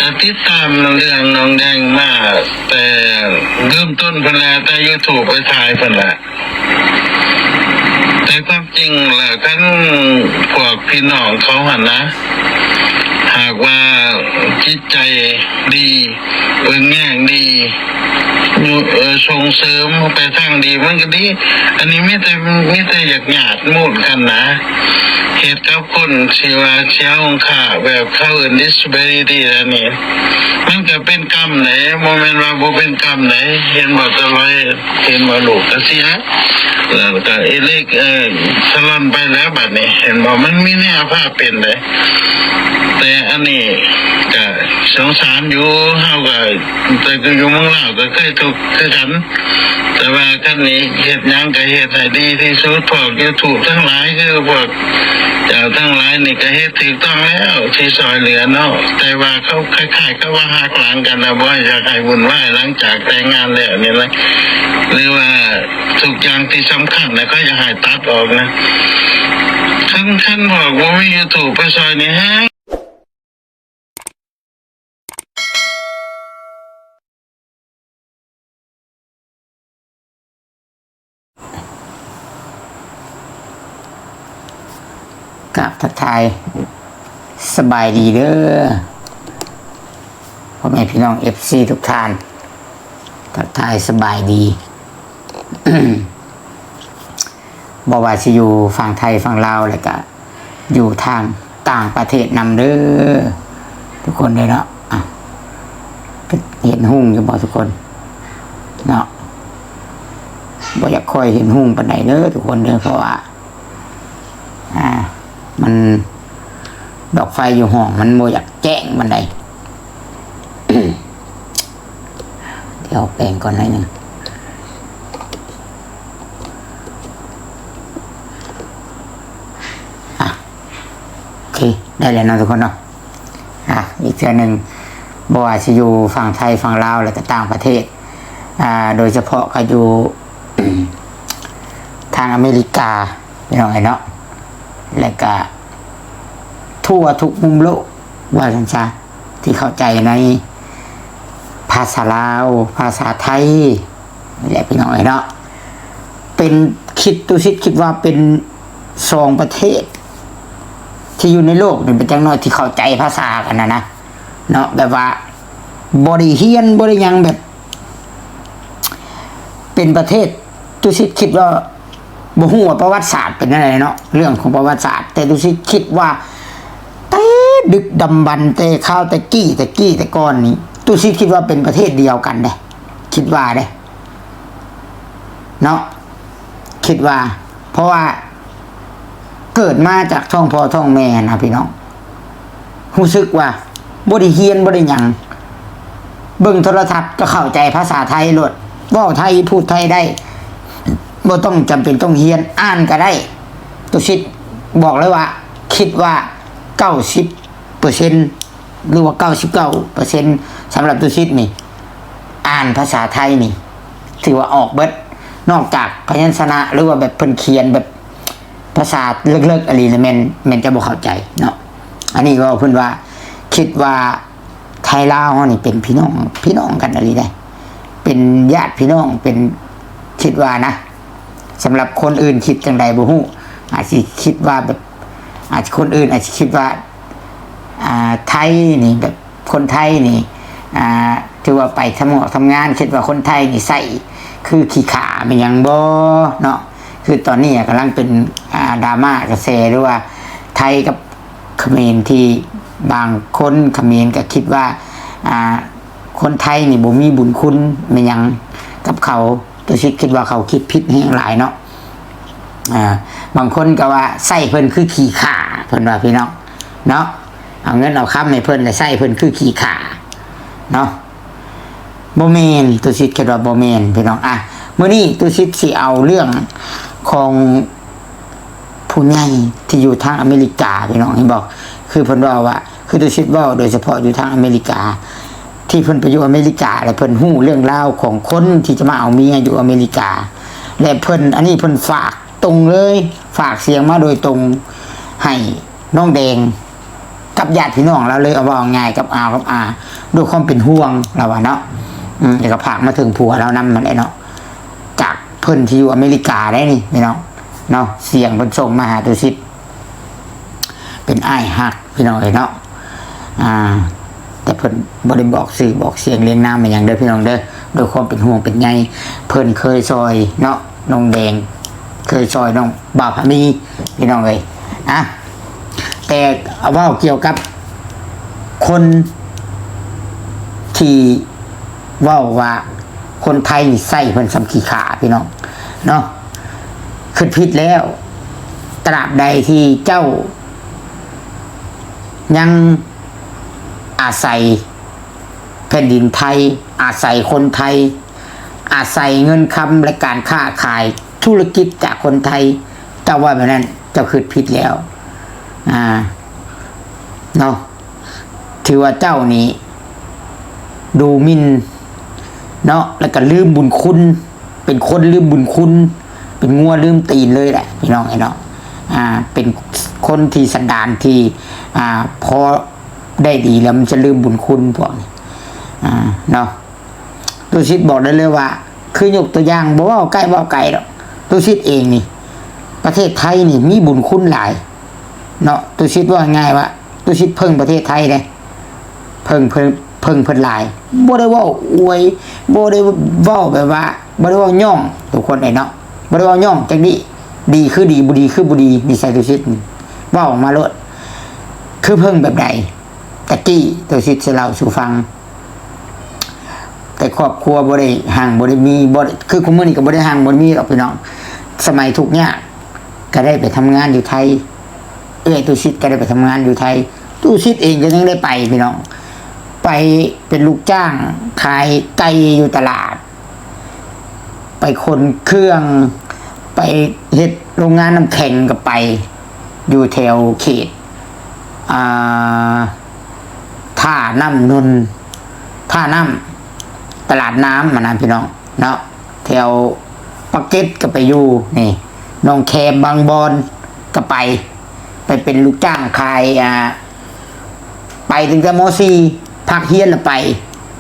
ອ່າ ຕິດຕາມເລື່ອງນ້ອງແດງມາແຕ່ເລີ່ມຕົ້ນພຸ້ນແຫຼະ ແຕ່ຢູທູບໄປຖ່າຍພຸ້ນແຫຼະ. ແຕ່ຄວາມຈິງແລ້ວ ຄັນພວກພີ່ນ້ອງເຂົາຫັ້ນນະ ຫາກວ່າຈິດໃຈດີ ເບິ່ງແຍງດີ ຢູ່ ເອີ ສົ່ງເສີມໄປທາງດີ ມັນກໍດີ. ອັນນີ້ມີແຕ່ ມີແຕ່ຢາກຍາດມູນກັນນະ ເຮັດກັບຄົນທີ່ວ່າເສຍຫຸງຄ່າ ແບບເຂົາເອີ້ນ disability ອັນນີ້ ມັນກໍເປັນກຳເດ້ ບໍ່ແມ່ນວ່າບໍ່ເປັນກຳເດ້. ເຫັນບໍ່ ຕະຫຼອຍ ເຫັນບໍ່ ລູກກໍເສຍ ແລ້ວກໍເອລິກ ເອີ ສະຫຼອນໄປແລ້ວ ບັດນີ້ ເຫັນບໍ່ ມັນມີແນວພາເປັນເດ້. ແຕ່ອັນນີ້ກໍສົງສານຢູ່ ເຮົາກໍ ແຕ່ກໍຢູ່ເມືອງລາວກໍເຄີຍທຸກຄືກັນ ແຕ່ວ່າຄັນນີ້ເຮັດຫຍັງກໍເຮັດໃຫ້ດີທີ່ສຸດ. ພວກຢູທູບທັງຫຼາຍ ຄືພວກເຈົ້າທັງຫຼາຍນີ້ກໍເຮັດຖືກຕ້ອງແລ້ວທີ່ຊ່ອຍເຫຼືອເນາະ ແຕ່ວ່າເຂົາຄ້າຍໆກັບວ່າຫັກຫຼັງກັນນະ ບໍ່ຢາກໃຫ້ວຸ່ນວາຍຫຼັງຈາກແຕ່ງງານແລ້ວນີ້ນະ ຫຼືວ່າ ທຸກຢ່າງທີ່ສຳຄັນນະ ເຂົາຢາກໃຫ້ຕັດອອກນະ. ຄັນ ຄັນພວກບໍ່ມີຢູທູບໄປຊ່ອຍນີ້ແຮງ. ກາບທັກທາຍສະບາຍດີເດີ ພໍ່ແມ່ພີ່ນ້ອງເອັຟຊີທຸກທ່ານ ທັກທາຍສະບາຍດີ ບໍ່ວ່າຊິຢູ່ຝັ່ງໄທຝັ່ງລາວ ແລ້ວກະຢູ່ທາງຕ່າງປະເທດນຳເດີ ທຸກຄົນເດີເນາະ. ອ່ະ ເຫັນຮຸ່ງຢູ່ບໍ່ທຸກຄົນເນາະ? ບໍ່ຢາກຄ່ອຍເຫັນຮຸ່ງປານໃດເດີທຸກຄົນເດີ ເພາະວ່າ ອ່າ ມັນ ດອກໄຟຢູ່ຫ້ອງມັນບໍ່ຢາກແຈ້ງປານໃດ. ດຽວແປງກ່ອນໜ້ອຍໜຶ່ງ. ອ່ະ ໂອເຄ ໄດ້ແລ້ວເນາະທຸກຄົນເນາະ. ອ່ະ ອີກເທື່ອໜຶ່ງ ບໍ່ວ່າຊິຢູ່ຝັ່ງໄທ ຝັ່ງລາວ ແລະກະຕ່າງປະເທດ ອ່າ ໂດຍສະເພາະກໍຢູ່ ທາງອາເມລິກາ ພີ່ນ້ອງເອີຍເນາະ ແລະກະທົ່ວທຸກມຸມໂລກ ວ່າຊັ້ນຊະ ທີ່ເຂົ້າໃຈໃນພາສາລາວ ພາສາໄທນີ້ແຫຼະ ພີ່ນ້ອງເອີຍເນາະ. ເປັນ ຄິດ ຕຸສິດຄິດວ່າເປັນສອງປະເທດທີ່ຢູ່ໃນໂລກນີ້ ເປັນຢ່າງໜ້ອຍທີ່ເຂົ້າໃຈພາສາກັນນະນະ ເນາະ ແບບວ່າບໍ່ໄດ້ຮຽນ ບໍ່ໄດ້ຫຍັງ ແບບ ເປັນປະເທດ ຕຸສິດຄິດວ່າ ບໍ່ຮູ້ວ່າປະຫວັດສາດເປັນແນວໃດເນາະ ເລື່ອງຂອງປະຫວັດສາດ ແຕ່ຕຸສິດຄິດວ່າ ແຕ່ດຶກດຳບັນ ແຕ່ຄາວແຕ່ກີ້ ແຕ່ກີ້ແຕ່ກ່ອນນີ້ ຕຸສິດຄິດວ່າເປັນປະເທດດຽວກັນເດ້ ຄິດວ່າເດ້ ເນາະ ຄິດວ່າ ເພາະວ່າເກີດມາຈາກທ້ອງພໍ່ທ້ອງແມ່ນະພີ່ນ້ອງ ຮູ້ສຶກວ່າບໍ່ໄດ້ຮຽນ ບໍ່ໄດ້ຫຍັງ ເບິ່ງໂທລະທັດກໍເຂົ້າໃຈພາສາໄທໂລດ ເວົ້າໄທ ພູດໄທໄດ້ ບໍ່ຕ້ອງຈຳເປັນຕ້ອງຮຽນ ອ່ານກໍໄດ້. ຕຸສິດບອກເລີຍວ່າ ຄິດວ່າເກົ້າສິບເປີເຊັນ ຫຼືວ່າເກົ້າສິບເກົ້າເປີເຊັນ ສຳລັບຕຸສິດນີ້ ອ່ານພາສາໄທນີ້ ຖືວ່າອອກເບິດ ນອກຈາກພະຍັນຊະນະ ຫຼືວ່າແບບເພິ່ນຂຽນແບບພາສາເລິກໆອີ່ຫຼີລະແມ່ນ ແມ່ນຈະບໍ່ເຂົ້າໃຈເນາະ. ອັນນີ້ເວົ້າເພິ່ນວ່າ ຄິດວ່າໄທລາວເຮົານີ້ເປັນພີ່ນ້ອງ ພີ່ນ້ອງກັນອີ່ຫຼີເດ້ ເປັນຍາດພີ່ນ້ອງ ເປັນ ຄິດວ່ານະ ສຳລັບຄົນອື່ນຄິດຈັ່ງໃດບໍ່ຮູ້ ອາດຊິຄິດວ່າແບບ ອາດ ຄົນອື່ນອາດຊິຄິດວ່າ ອ່າ ໄທນີ້ແບບ ຄົນໄທນີ້ ອ່າ ຖືວ່າໄປທຳງອກທຳງານ ຄິດວ່າຄົນໄທນີ້ໃຊ້ຄືຂີ້ຂ້າແມ່ນຫຍັງບໍ່ເນາະ. ຄືຕອນນີ້ກຳລັງເປັນ ອ່າ ດຣາມາກະແສ ຫຼືວ່າໄທກັບຂະເໝນ ທີ່ບາງຄົນຂະເໝນກໍຄິດວ່າ ອ່າ ຄົນໄທນີ້ບໍ່ມີບຸນຄຸນແມ່ນຫຍັງກັບເຂົາ. ຕຸສິດຄິດວ່າເຂົາຄິດຜິດແຮງຫຼາຍເນາະ. ອ່າ ບາງຄົນກໍວ່າໃຊ້ເພິ່ນຄືຂີ້ຂ້າ ເພິ່ນວ່າ ພີ່ນ້ອງເນາະ ເອົາເງິນເອົາຄຳໃຫ້ເພິ່ນ ແລະໃຊ້ເພິ່ນຄືຂີ້ຂ້າເນາະ. ບໍ່ແມ່ນ ຕຸສິດຄິດວ່າບໍ່ແມ່ນ ພີ່ນ້ອງ. ອ່ະ ມື້ນີ້ຕຸສິດຊິເອົາເລື່ອງຂອງຜູ້ໃຫຍ່ທີ່ຢູ່ທາງອາເມລິກາ ພີ່ນ້ອງ ເຫັນບໍ່? ຄືເພິ່ນເວົ້າວ່າ ຄືຕຸສິດເວົ້າ ໂດຍສະເພາະຢູ່ທາງອາເມລິກາ ທີ່ເພິ່ນໄປຢູ່ອາເມລິກາ ແລະເພິ່ນຮູ້ເລື່ອງລາວຂອງຄົນທີ່ຈະມາເອົາເມຍຢູ່ອາເມລິກາ ແລະເພິ່ນ ອັນນີ້ເພິ່ນຝາກຕົງເລີຍ ຝາກສຽງມາໂດຍຕົງໃຫ້ນ້ອງແດງກັບຍາດພີ່ນ້ອງລາວເລີຍ ເອົາເວົ້າງ່າຍກັບອາວກັບອາ ດ້ວຍຄວາມເປັນຫ່ວງລາວວ່າເນາະ ອືມ ແລ້ວກໍຝາກມາເຖິງຜົວລາວນຳຫັ້ນແຫຼະເນາະ ຈາກເພິ່ນທີ່ຢູ່ອາເມລິກາໄດ໋ນີ້ພີ່ນ້ອງເນາະ ສຽງເພິ່ນສົ່ງມາຫາຕຸສິດ ເປັນອ້າຍຮັກພີ່ນ້ອງເອີຍເນາະ ອ່າ ແຕ່ເພິ່ນບໍ່ໄດ້ບອກຊື່ບອກສຽງລຽງນາມອີ່ຫຍັງເດີພີ່ນ້ອງເດີ ດ້ວຍຄວາມເປັນຫ່ວງເປັນໃຍ ເພິ່ນເຄີຍຊ່ອຍເນາະ ນ້ອງແດງ ເຄີຍຊ່ອຍນ້ອງບ່າວພາມີພີ່ນ້ອງເອີຍ ອ່ະ ແຕ່ເວົ້າກ່ຽວກັບຄົນທີ່ເວົ້າວ່າຄົນໄທນີ້ໃຊ້ເພິ່ນສ່ຳຂີ້ຂ້າພີ່ນ້ອງເນາະ ຄິດຜິດແລ້ວ ຕາບໃດທີ່ເຈົ້າຍັງອາໄສແຜ່ນດິນໄທ ອາໄສຄົນໄທ ອາໄສເງິນຄຳ ແລະ ການຄ້າຂາຍທຸລະກິດຈາກຄົນໄທ ເຈົ້າເວົ້າແບບນັ້ນ ເຈົ້າຄິດຜິດແລ້ວ ອ່າ ເນາະ ຖືວ່າເຈົ້ານີ້ດູໝິ່ນເນາະ ແລ້ວກໍລືມບຸນຄຸນ ເປັນຄົນລືມບຸນຄຸນ ເປັນງົວລືມຕີນເລີຍແຫຼະ ພີ່ນ້ອງເອີຍເນາະ ອ່າ ເປັນຄົນທີ່ສັນດານທີ່ ອ່າ ພໍໄດ້ດີແລ້ວມັນຈະລືມບຸນຄຸນພວກນີ້ ອ່າ ເນາະ. ຕຸສິດບອກໄດ້ເລີຍວ່າ ຄືຍົກຕົວຢ່າງ ບໍ່ເວົ້າໃກ້ເວົ້າໄກດອກ ຕຸສິດເອງນີ້ ປະເທດໄທນີ້ມີບຸນຄຸນຫຼາຍເນາະ ຕຸສິດເວົ້າງ່າຍໆວ່າ ຕຸສິດເພິ່ງປະເທດໄທເດ້ ເພິ່ງ ເພິ່ງ ເພິ່ງເພິ່ນຫຼາຍ ບໍ່ໄດ້ເວົ້າອວຍ ບໍ່ໄດ້ເວົ້າແບບວ່າ ບໍ່ໄດ້ເວົ້າຍ້ອງທຸກຄົນເອີຍເນາະ ບໍ່ໄດ້ເວົ້າຍ້ອງຈັກດີ້ ດີຄືດີ ບໍ່ດີຄືບໍ່ດີ ນິໄສຕຸສິດນີ້ ເວົ້າອອກມາໂລດ ຄືເພິ່ງແບບໃດ ຕະກີ້ ຕຸສິດຊິເລົ່າສູ່ຟັງ ແຕ່ຄອບຄົວບໍ່ໄດ້ຮັ່ງບໍ່ໄດ້ມີ ບໍ່ ຄືຄຸມື້ນີ້ກໍບໍ່ໄດ້ຮັ່ງບໍ່ໄດ້ມີດອກພີ່ນ້ອງ ສະໄໝທຸກຍາກກໍໄດ້ໄປທຳງານຢູ່ໄທ ເອື້ອຍຕຸສິດກໍໄດ້ໄປທຳງານຢູ່ໄທ ຕຸສິດເອງກໍຍັງໄດ້ໄປພີ່ນ້ອງ ໄປເປັນລູກຈ້າງຂາຍໄກ່ຢູ່ຕະຫຼາດ ໄປຂົນເຄື່ອງ ໄປເຮັດໂຮງງານນ້ຳແຂງກໍໄປ ຢູ່ແຖວເຂດ ອ່າ ທ່ານ້ຳນົນ ທ່ານ້ຳ ຕະຫຼາດນ້ຳຫັ້ນນະພີ່ນ້ອງເນາະ ແຖວປາກເກັດກໍໄປຢູ່ ນີ້ ໜອງແຄມ ບາງບອນກໍໄປ ໄປເປັນລູກຈ້າງຂາຍ ອ່າ ໄປຕັ້ງແຕ່ ມ.ສີ່ ພັກຮຽນລະໄປ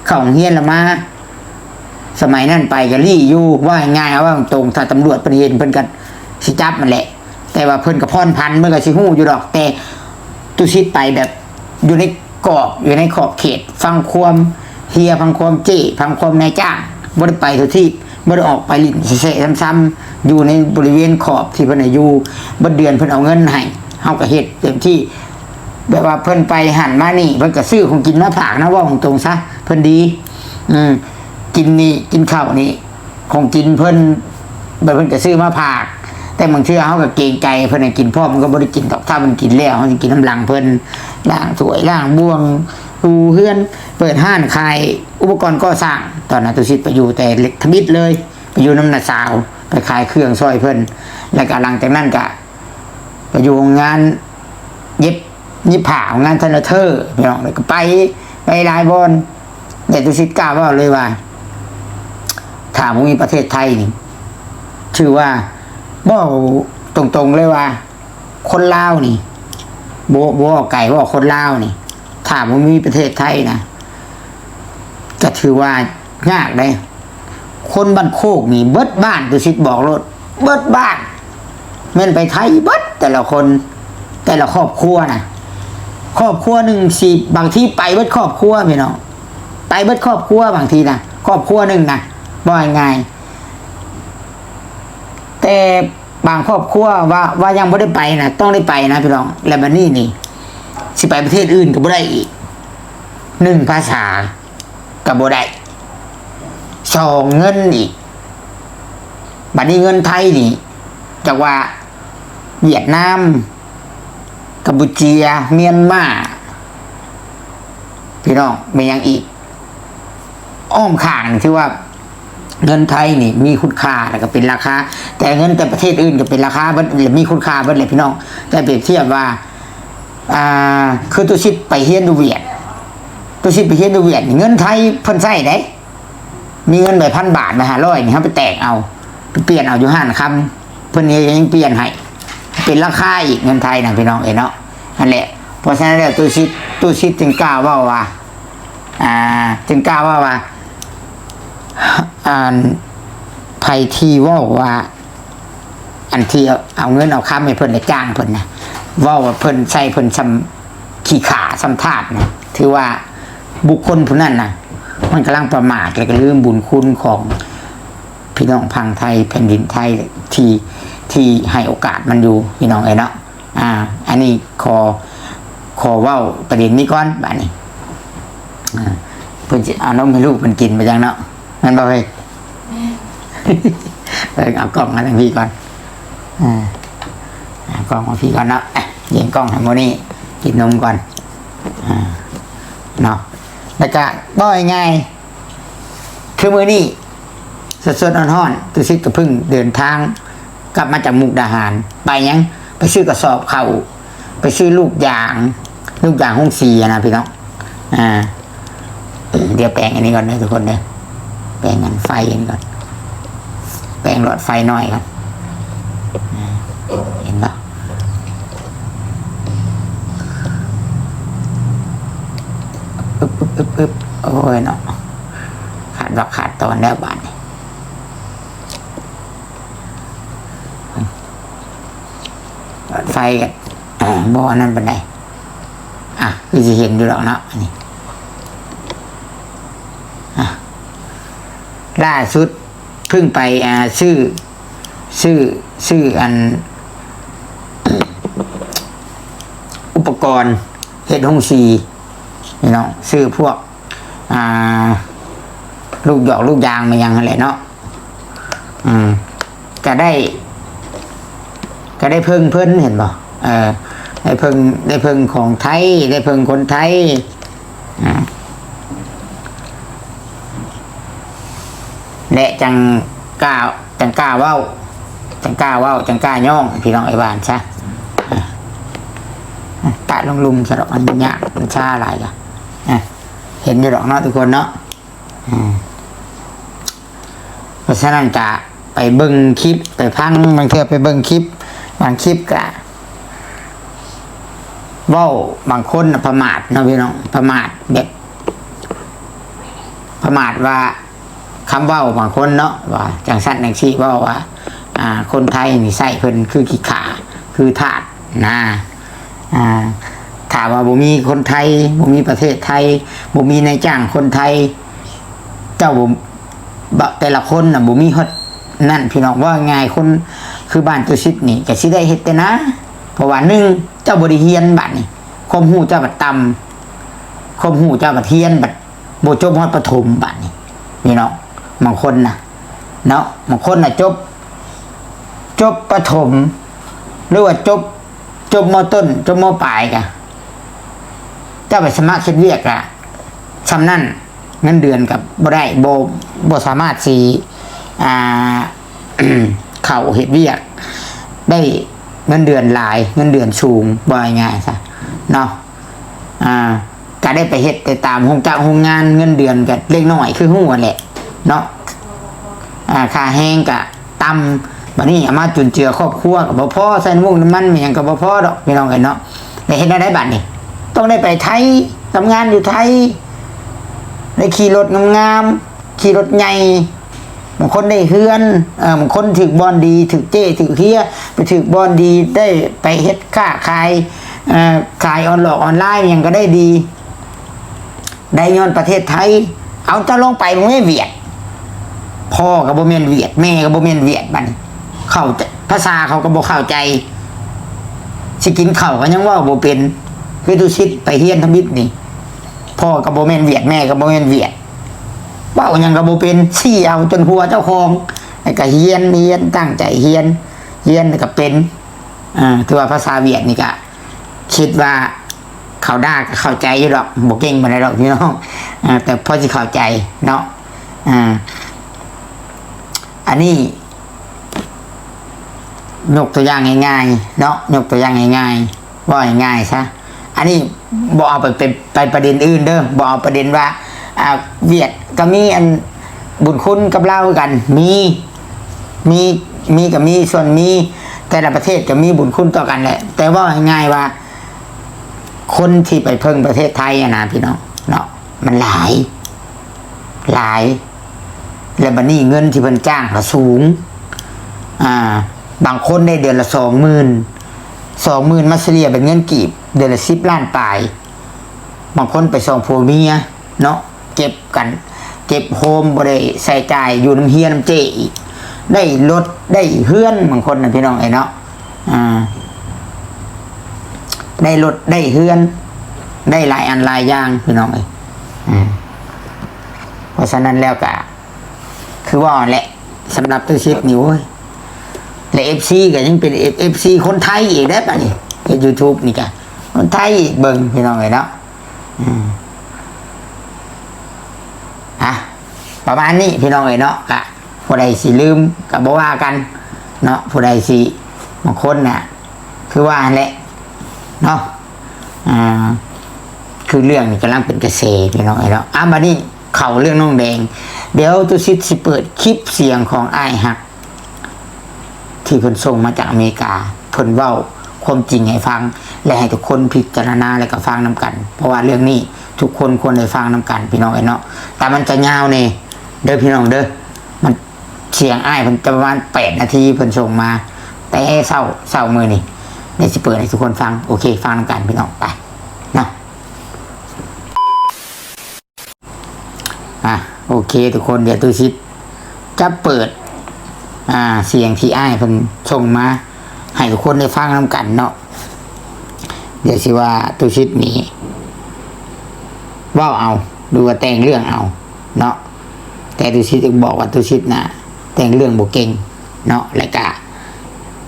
ເຂົ້າໂຮງຮຽນລະມາ ສະໄໝນັ້ນໄປກໍລີ້ຢູ່ ເວົ້າງ່າຍໆ ເອົາເວົ້າຕົງໆ ຖ້າຕຳຫຼວດເພິ່ນເຫັນເພິ່ນກໍຊິຈັບຫັ້ນແຫຼະ ແຕ່ວ່າເພິ່ນກໍຜ່ອນຜັນ ເພິ່ນກໍຊິຮູ້ຢູ່ດອກ ແຕ່ຕຸສິດໄປແບບຢູ່ໃນກອບ ຢູ່ໃນຂອບເຂດ ຟັງຄວາມເຮຍ ຟັງຄວາມເຈ້ ຟັງຄວາມນາຍຈ້າງ ບໍ່ໄດ້ໄປທົ່ວທີບ ບໍ່ໄດ້ອອກໄປຫຼິ້ນແຊະໆຊ້ຳໆ ຢູ່ໃນບໍລິເວນຂອບທີ່ເພິ່ນໃຫ້ຢູ່ ເບິດເດືອນເພິ່ນເອົາເງິນໃຫ້ ເຮົາກໍເຮັດເຕັມທີ່ ແບບວ່າເພິ່ນໄປຫັ້ນມານີ້ ເພິ່ນກໍຊື້ຂອງກິນມາຝາກນະ ເວົ້າຕົງໆຊະ ເພິ່ນດີ ອືມ ກິນນີ້ ກິນເຂົ້ານີ້ ຂອງກິນເພິ່ນ ແບບເພິ່ນກໍຊື້ມາຝາກ ແຕ່ບາງເທື່ອເຮົາກໍເກງໃຈເພິ່ນໃຫ້ກິນພ້ອມ ມັນກໍບໍ່ໄດ້ກິນດອກ ຖ້າມັນກິນແລ້ວ ເຮົາຊິກິນນຳຫຼັງເພິ່ນ ລ້າງຖ້ວຍ ລ້າງບ່ວງ ຖູເຮືອນ ເປີດຮ້ານຂາຍອຸປະກອນກໍ່ສ້າງ ຕອນນັ້ນຕຸສິດໄປຢູ່ແຕ່ເລັກທຳອິດເລີຍ ໄປຢູ່ນຳນ້າສາວ ໄປຂາຍເຄື່ອງຊ່ອຍເພິ່ນ ແລ້ວກໍຫຼັງຈາກນັ້ນກໍ ໄປຢູ່ໂຮງງານເຢັບ ເຢັບຜ້າ ໂຮງງານໄທນາເທີ ພີ່ນ້ອງ ແລ້ວກໍໄປ ໄປຫຼາຍບ່ອນ ແຕ່ຕຸສິດກ້າເວົ້າເລີຍວ່າ ຖ້າບໍ່ມີປະເທດໄທນີ້ ຖືວ່າ ເວົ້າຕົງໆເລີຍວ່າ ຄົນລາວນີ້ ບໍ່ ບໍ່ເວົ້າໄກ ເວົ້າຄົນລາວນີ້ ຖ້າບໍ່ມີປະເທດໄທນະ ກໍຖືວ່າຍາກເດ້. ຄົນບ້ານໂຄກນີ້ເບິດບ້ານ ຕຸສິດບອກໂລດ ເບິດບ້ານ ແມ່ນໄປໄທເບິດ ແຕ່ລະຄົນ ແຕ່ລະຄອບຄົວນະ ຄອບຄົວໜຶ່ງຊິ ບາງທີໄປເບິດຄອບຄົວພີ່ນ້ອງ ໄປເບິດຄອບຄົວບາງທີນະ ຄອບຄົວໜຶ່ງນະ ເວົ້າງ່າຍໆ ແຕ່ບາງຄອບຄົວວ່າ ວ່າຍັງບໍ່ໄດ້ໄປນະ ຕ້ອງໄດ້ໄປນະພີ່ນ້ອງ ແລ້ວບັດນີ້ນີ້ ຊິໄປປະເທດອື່ນກໍບໍ່ໄດ້ອີກ ໜຶ່ງ ພາສາ ກໍບໍ່ໄດ້ ສອງ ເງິນອີກ ບັດນີ້ເງິນໄທນີ້ ຈັກວ່າຫວຽດນາມ ກຳປູເຈຍ ມຽນມາ ພີ່ນ້ອງ ແມ່ນຫຍັງອີກ ອ້ອມຂ້າງນີ້ ຖືວ່າເງິນໄທນີ້ມີຄຸນຄ່າ ແລ້ວກໍເປັນລາຄາ ແຕ່ເງິນແຕ່ປະເທດອື່ນກໍເປັນລາຄາເບິດ ແລະ ມີຄຸນຄ່າເບິດແຫຼະພີ່ນ້ອງ ແຕ່ປຽບທຽບວ່າ ອ່າ ຄືຕຸສິດໄປຮຽນຢູ່ຫວຽດ ຕຸສິດໄປຮຽນຢູ່ຫວຽດນີ້ ເງິນໄທເພິ່ນໃຊ້ໄດ໋ ມີເງິນໃບພັນບາດ ໃບຫ້າຮ້ອຍນີ້ ເຮົາໄປແຕກເອົາ ໄປປ່ຽນເອົາຢູ່ຮ້ານຄຳ ເພິ່ນຍັງປ່ຽນໃຫ້ ເປັນລາຄາອີກ ເງິນໄທນະພີ່ນ້ອງເອີຍເນາະ ນັ້ນແຫຼະ ເພາະສະນັ້ນແລ້ວ ຕຸສິດ ຕຸສິດຈຶ່ງກ້າເວົ້າວ່າ ອ່າ ຈຶ່ງກ່າວວ່າ ວ່າ ອັນ ໃຜທີ່ເວົ້າວ່າ ອັນທີ່ເອົາເງິນເອົາຄຳໃຫ້ເພິ່ນ ແລະ ຈ້າງເພິ່ນນະ ເວົ້າວ່າເພິ່ນໃສ່ເພິ່ນສ່ຳຂີ້ຂ້າສ່ຳທາດນະ ຖືວ່າບຸກຄົນຜູ້ນັ້ນນະ ມັນກຳລັງປະໝາດ ແລະ ກະລືມບຸນຄຸນຂອງພີ່ນ້ອງຝັ່ງໄທ ແຜ່ນດິນໄທ ທີ່ ທີ່ໃຫ້ໂອກາດມັນຢູ່ ພີ່ນ້ອງເອີຍເນາະ. ອ່າ ອັນນີ້ຂໍ ຂໍເວົ້າປະເດັນນີ້ກ່ອນ ບາດນີ້ ອ່າ ເພິ່ນຊິເອົານົມໃຫ້ລູກເພິ່ນກິນໄປຈັ່ງເນາະ ແມ່ນບໍ່ເອີຍ? ແມ່ນ. ເອີ ເອົາກ້ອງມາທາງພີ້ກ່ອນ ອ່າ ເອົາກ້ອງມາພີ້ກ່ອນເນາະ ອ່ະ ຍິງກ້ອງໃຫ້ໂມນີກິນນົມກ່ອນ ອ່າ ເນາະ ແລ້ວກະເວົ້າງ່າຍໆ ຄືມື້ນີ້ສົດໆຮ້ອນໆ ຕຸສິດກະເພິ່ງເດີນທາງກັບມາຈາກມຸກດາຫານ ໄປຫຍັງ? ໄປຊື້ກະສອບເຂົ້າ ໄປຊື້ລູກຢາງ ລູກຢາງໂຮງສີນະພີ່ນ້ອງ ອ່າ ດຽວແປງອັນນີ້ກ່ອນເດີທຸກຄົນເດີ ແປງອັນໄຟອັນນີ້ກ່ອນ ແປງຫຼອດໄຟນ້ອຍກ່ອນ ອ່າ ເຫັນບໍ່? ອຶບ ອຶບ ອຶບ ອຶບ ໂອ້ຍເນາະ ຂາດວັກຂາດຕອນແລ້ວບາດນີ້ ເປີດໄຟກໍບໍ່ອັນນັ້ນປານໃດ ອ່ະ ຄືຊິເຫັນຢູ່ດອກເນາະ ອັນນີ້ ອ່ະ ລ່າສຸດເພິ່ງໄປ ອ່າ ຊື້ ຊື້ ຊື້ອັນ ອຸປະກອນເຮັດໂຮງສີ ພີ່ນ້ອງ ຊື້ພວກ ອ່າ ລູກຢອກລູກຢາງມາຫຍັງຫັ້ນແຫຼະເນາະ ອືມ ກະໄດ້ ກະໄດ້ເພິ່ງເພິ່ນ ເຫັນບໍ່? ເອີ ໄດ້ເພິ່ງ ໄດ້ເພິ່ງຂອງໄທ ໄດ້ເພິ່ງຄົນໄທ ອືມ ແລະ ຈັ່ງກ້າ ຈັ່ງກ້າເວົ້າ ຈັ່ງກ້າເວົ້າ ຈັ່ງກ້າຍ້ອງ ພີ່ນ້ອງເອີຍ ວ່າຊັ້ນຊະ ປະລົງລຸ່ມຊະດອກ ມັນຍາກ ມັນຊ້າຫຼາຍລະ ເຫັນຢູ່ດອກເນາະທຸກຄົນເນາະ ອືມ ເພາະສະນັ້ນກະໄປເບິ່ງຄລິບ ໄປຟັງ ບາງເທື່ອໄປເບິ່ງຄລິບ ບາງຄລິບກະເວົ້າ ບາງຄົນນະປະໝາດເນາະພີ່ນ້ອງ ປະໝາດແບບ ປະໝາດວ່າ ຄຳເວົ້າບາງຄົນເນາະ ວ່າຈັ່ງຊັ້ນຈັ່ງຊີ້ ເວົ້າວ່າ ອ່າ ຄົນໄທນີ້ໃຊ້ເພິ່ນຄືຂີ້ຂ້າ ຄືທາດນະ ອ່າ ຖ້າວ່າບໍ່ມີຄົນໄທ ບໍ່ມີປະເທດໄທ ບໍ່ມີນາຍຈ້າງຄົນໄທ ເຈົ້າບໍ່ ບະ ແຕ່ລະຄົນນະບໍ່ມີຮອດນັ້ນ ພີ່ນ້ອງ. ເວົ້າງ່າຍໆ ຄົນຄືບ້ານຕຸສິດນີ້ກະຊິໄດ້ເຮັດແຕ່ນາ ເພາະວ່າໜຶ່ງ ເຈົ້າບໍ່ໄດ້ຮຽນ ບາດນີ້ຄວາມຮູ້ເຈົ້າບັດຕ່ຳ ຄວາມຮູ້ເຈົ້າບັດຮຽນ ບັດບໍ່ຈົບຮອດປະຖົມ ບາດນີ້ ພີ່ນ້ອງ. ບາງຄົນນະເນາະ ບາງຄົນນະຈົບ ຈົບປະຖົມ ຫຼືວ່າຈົບ ຈົບ ມ.ຕົ້ນ ຈົບ ມ.ປາຍ ກະ ເຈົ້າໄປສະໝັກເຮັດວຽກກະຊ່ຳນັ້ນ ເງິນເດືອນກະບໍ່ໄດ້ ບໍ່ ບໍ່ສາມາດຊິ ອ່າ ເຂົ້າເຮັດວຽກໄດ້ເງິນເດືອນຫຼາຍ ເງິນເດືອນສູງ ເວົ້າງ່າຍໆຊະເນາະ ອ່າ ກະໄດ້ໄປເຮັດແຕ່ຕາມໂຮງຈັກໂຮງງານ ເງິນເດືອນກະເລັກນ້ອຍຄືຮູ້ຫັ້ນແຫຼະເນາະ ອ່າ ຄ່າແຮງກະຕ່ຳ ບາດນີ້ເອົາມາຈຸນເຈືອຄອບຄົວກະບໍ່ພໍ ໃສ່ນ້ຳມັນນ້ຳມັນຫຍັງກະບໍ່ພໍດອກ ພີ່ນ້ອງເອີຍເນາະ. ແລ້ວເຮັດແນວໃດບາດນີ້? ຕ້ອງໄດ້ໄປໄທ ທຳງານຢູ່ໄທ ໄດ້ຂີ່ລົດງາມໆ ຂີ່ລົດໃຫຍ່ ບາງຄົນໄດ້ເຮືອນ ເອີ ບາງຄົນຖືກບ່ອນດີ ຖືກເຈ້ ຖືກເຮຍ ໄປຖືກບ່ອນດີ ໄດ້ໄປເຮັດຄ້າຂາຍ ເອີ ຂາຍອອນຫຼອກອອນລາຍຫຍັງກະໄດ້ດີ ໄດ້ຍ້ອນປະເທດໄທ. ເອົາ ເຈົ້າລອງໄປເບິ່ງແມ່ຫວຽດ ພໍ່ກະບໍ່ແມ່ນຫວຽດ ແມ່ກະບໍ່ແມ່ນຫວຽດ ບາດນີ້ເຂົ້າ ພາສາເຂົາກະບໍ່ເຂົ້າໃຈ ຊິກິນເຂົ້າກະຍັງເວົ້າບໍ່ເປັນ ຄືຕຸສິດໄປຮຽນທຳອິດນີ້ ພໍ່ກະບໍ່ແມ່ນຫວຽດ ແມ່ກະບໍ່ແມ່ນຫວຽດ ເວົ້າຫຍັງກະບໍ່ເປັນ ຊີ້ເອົາຈົນຫົວເຈົ້າຂອງ ແລ້ວກະຮຽນ ຮຽນ ຕັ້ງໃຈຮຽນ ຮຽນແລ້ວກະເປັນ ອ່າ ຖືວ່າພາສາຫວຽດນີ້ກະ ຄິດວ່າເຂົາດ່າກະເຂົ້າໃຈຢູ່ດອກ ບໍ່ເກັ່ງປານໃດດອກພີ່ນ້ອງ ເອີ ແຕ່ພໍຊິເຂົ້າໃຈເນາະ ອ່າ ອັນນີ້ຍົກຕົວຢ່າງງ່າຍໆເນາະ ຍົກຕົວຢ່າງງ່າຍໆ ເວົ້າງ່າຍໆຊະ ອັນນີ້ບໍ່ເອົາໄປ ໄປ ໄປປະເດັນອື່ນເດີ ບໍ່ເອົາປະເດັນວ່າ ອ່າ ຫວຽດກະມີອັນ ບຸນຄຸນກັບລາວຄືກັນ ມີ ມີ ມີກະມີ ສ່ວນມີ ແຕ່ລະປະເທດກະມີບຸນຄຸນຕໍ່ກັນແຫຼະ ແຕ່ເວົ້າງ່າຍໆວ່າ ຄົນທີ່ໄປເພິ່ງປະເທດໄທຫັ້ນນະພີ່ນ້ອງເນາະ ມັນຫຼາຍ ຫຼາຍ ແລ້ວບັດນີ້ເງິນທີ່ເພິ່ນຈ້າງກໍສູງ ອ່າ ບາງຄົນໄດ້ເດືອນລະສອງໝື່ນ ສອງໝື່ນມາສະເລ່ຍເປັນເງິນກີບ ເດືອນລະສິບລ້ານປາຍ ບາງຄົນໄປສອງຜົວເມຍເນາະ ເກັບກັນ ເກັບໂຮມ ບໍ່ໄດ້ໃຊ້ຈ່າຍ ຢູ່ນຳເຮຍນຳເຈ້ອີກ ໄດ້ລົດໄດ້ເຮືອນ ບາງຄົນນະ ພີ່ນ້ອງເອີຍເນາະ ອ່າ ໄດ້ລົດໄດ້ເຮືອນ ໄດ້ຫຼາຍອັນຫຼາຍຢ່າງ ພີ່ນ້ອງເອີຍ ອ່າ ເພາະສະນັ້ນແລ້ວກະ ຄືວ່າແຫຼະ ສຳລັບຕູ້ສິດນີ້ ໂອ້ຍ ແລະ ເອັຟຊີ ກໍຍັງເປັນເອັຟ ເອັຟຊີ ຄົນໄທອີກເດ້ ບາດນີ້ເຮັດ YouTube ນີ້ກະຄົນໄທອີກ ເບິ່ງ ພີ່ນ້ອງເອີຍເນາະ ອືມ ອ່ະ ປະມານນີ້ ພີ່ນ້ອງເອີຍເນາະ ກະຜູ້ໃດຊິລືມກໍບໍ່ວ່າກັນເນາະ ຜູ້ໃດຊິ ບາງຄົນນະ ຄືວ່າຫັ້ນແຫຼະເນາະ ອ່າ ຄືເລື່ອງນີ້ກຳລັງເປັນກະແສ ພີ່ນ້ອງເອີຍເນາະ ອ່າ ບາດນີ້ ເຂົ້າເລື່ອງນ້ອງແດງ ດຽວຕຸສິດຊິເປີດຄລິບສຽງຂອງອ້າຍຮັກ ທີ່ເພິ່ນສົ່ງມາຈາກອາເມລິກາ ເພິ່ນເວົ້າຄວາມຈິງໃຫ້ຟັງ ແລະ ໃຫ້ທຸກຄົນພິຈາລະນາ ແລະ ກໍຟັງນຳກັນ ເພາະວ່າເລື່ອງນີ້ທຸກຄົນຄວນໄດ້ຟັງນຳກັນ ພີ່ນ້ອງເອີຍເນາະ ແຕ່ມັນຈະຍາວແດ່ເດີ ພີ່ນ້ອງເດີ ມັນ ສຽງອ້າຍເພິ່ນຈະປະມານແປດນາທີ ເພິ່ນສົ່ງມາແຕ່ເຊົ້າ ເຊົ້າມື້ນີ້ ດຽວຊິເປີດໃຫ້ທຸກຄົນຟັງ ໂອເຄ ຟັງນຳກັນ ພີ່ນ້ອງ ໄປເນາະ. ອ່ະ ໂອເຄ ທຸກຄົນ ດຽວຕຸສິດຈະເປີດ ອ່າ ສຽງທີ່ອ້າຍເພິ່ນສົ່ງມາໃຫ້ທຸກຄົນໄດ້ຟັງນຳກັນເນາະ ດຽວຊິວ່າຕຸສິດນີ້ເວົ້າເອົາ ຫຼືວ່າແຕ່ງເລື່ອງເອົາເນາະ ແຕ່ຕຸສິດຢາກບອກວ່າຕຸສິດນະ ແຕ່ງເລື່ອງບໍ່ເກັ່ງເນາະ ແລະກະ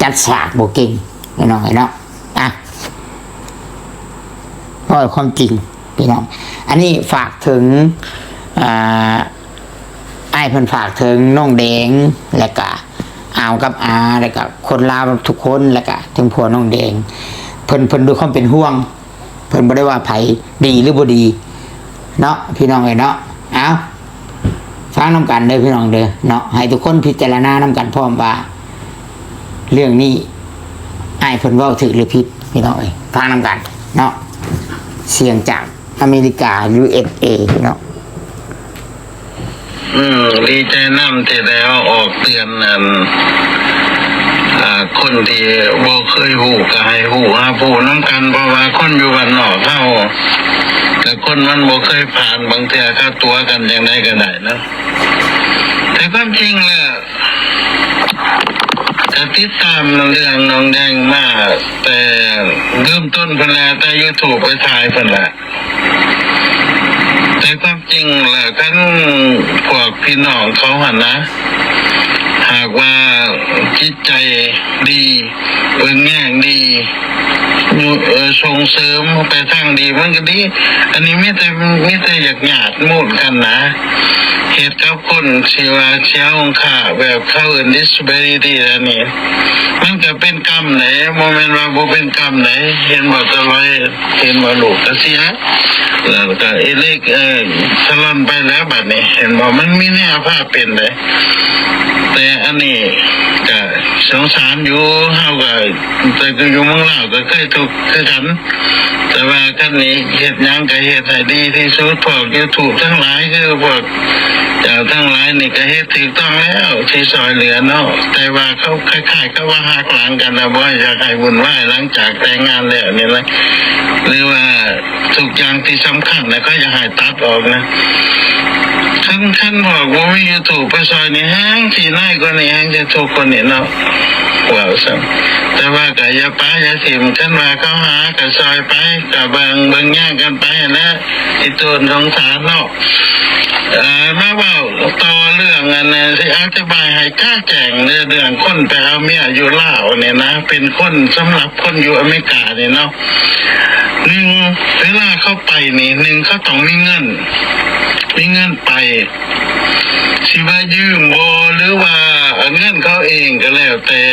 ຈັດສາກບໍ່ເກັ່ງ ພີ່ນ້ອງເອີຍເນາະ ອ່ະ ເວົ້າຄວາມຈິງ ພີ່ນ້ອງ ອັນນີ້ຝາກເຖິງ ອ່າ ອ້າຍເພິ່ນຝາກເຖິງນ້ອງແດງ ແລະກະອາວກັບອາ ແລະກະຄົນລາວທຸກຄົນ ແລະກະເຖິງຜົວນ້ອງແດງ ເພິ່ນ ເພິ່ນດ້ວຍຄວາມເປັນຫ່ວງ ເພິ່ນບໍ່ໄດ້ວ່າໃຜດີຫຼືບໍ່ດີເນາະ ພີ່ນ້ອງເອີຍເນາະ ເອົາ ຟັງນຳກັນເດີພີ່ນ້ອງເດີເນາະ ໃຫ້ທຸກຄົນພິຈາລະນານຳກັນພ້ອມວ່າ ເລື່ອງນີ້ອ້າຍເພິ່ນເວົ້າຖືກຫຼືຜິດ ພີ່ນ້ອງເອີຍ ຟັງນຳກັນເນາະ ສຽງຈາກອາເມລິກາ ຢູເອສເອ ເນາະ. ອືມ ດີໃຈນຳທີ່ໄດ້ເອົາອອກເຕືອນ ອັນ ອ່າ ຄົນທີ່ບໍ່ເຄີຍຮູ້ກໍໃຫ້ຮູ້ຮັບຮູ້ນຳກັນ ເພາະວ່າຄົນຢູ່ບ້ານນອກເຮົາ ແຕ່ຄົນມັນບໍ່ເຄີຍຜ່ານ ບາງເທື່ອເຂົາຕົວະກັນຈັ່ງໃດກໍໄດ້ເນາະ ແຕ່ຄວາມຈິງແລ້ວ ກໍຕິດຕາມເລື່ອງນ້ອງແດງມາແຕ່ເລີ່ມຕົ້ນພຸ້ນແຫຼະ ແຕ່ຢູທູບໄປຖ່າຍພຸ້ນແຫຼະ ແຕ່ຄວາມຈິງແລ້ວ ຄັນພວກພີ່ນ້ອງເຂົາຫັ້ນນະ ຫາກວ່າຈິດໃຈດີ ເບິ່ງແຍງດີ ເອີ ສົ່ງເສີມໄປທາງດີ ມັນກໍດີ ອັນນີ້ມີແຕ່ ມີແຕ່ຢາກຍາດໂມດກັນນະ ເຮັດກັບຄົນທີ່ວ່າເສຍຫຸງຄ່າ ແບບເຂົາເອີ້ນ ດິສເບລິຕີ້ ອັນນີ້ ມັນກໍເປັນກຳເດ້ ບໍ່ແມ່ນວ່າບໍ່ເປັນກຳເດ້ ເຫັນບໍ່ ຕະຫຼອຍ ເຫັນບໍ່ ລູກກໍເສຍ ແລ້ວກໍເອເລັກ ເອີ ສະຫຼອນໄປແລ້ວ ບາດນີ້ ເຫັນບໍ່ ມັນມີແນວພາເປັນເດ້ ແຕ່ອັນນີ້ກໍສົງສານຢູ່ ເຮົາກໍ ແຕ່ຢູ່ເມືອງລາວກໍເຄີຍທຸກຄືກັນ ແຕ່ວ່າຄັນນີ້ເຮັດຫຍັງກໍເຮັດໃຫ້ດີທີ່ສຸດ ພວກຢູທູບທັງຫຼາຍ ຄືພວກເຈົ້າທັງຫຼາຍນີ້ກໍເຮັດຖືກຕ້ອງແລ້ວ ທີ່ຊ່ອຍເຫຼືອເນາະ ແຕ່ວ່າເຂົາຄ້າຍໆກັບວ່າຫັກຫຼັງກັນນະ ບໍ່ຢາກໃຫ້ວຸ່ນວາຍ ຫຼັງຈາກແຕ່ງງານແລ້ວນີ້ນະ ຫຼືວ່າທຸກຢ່າງທີ່ສຳຄັນນະ ເຂົາຢາກໃຫ້ຕັດອອກນະ ຄັນ ຄັນພວກບໍ່ມີຢູທູບໄປຊ່ອຍນີ້ ແຮງຊິໜ້ອຍກວ່ານີ້ ແຮງຊິທຸກກວ່ານີ້ເນາະ ເວົ້າຊັ້ນ ແຕ່ວ່າກໍຢ່າປະຢ່າຖິ້ມ ຄັນວ່າເຂົາຫາກໍຊ່ອຍໄປ ກໍເບິ່ງ ເບິ່ງແຍງກັນໄປຫັ້ນແຫຼະ ອີ່ຕົນສົງສານເນາະ ເອີ ມາເວົ້າຕໍ່ເລື່ອງອັນນັ້ນ ຊິອະທິບາຍໃຫ້ກະແຈ້ງເດີ ເລື່ອງຄົນໄປເອົາເມຍຢູ່ລາວນີ້ນະ ເປັນຄົນ ສຳລັບຄົນຢູ່ອາເມລິການີ້ເນາະ ໜຶ່ງ ເວລາເຂົາໄປນີ້ ໜຶ່ງ ເຂົາຕ້ອງມີເງິນ ມີເງິນໄປ ຊິວ່າຢືມບໍ່ ຫຼືວ່າເງິນເຂົາເອງກໍແລ້ວແຕ່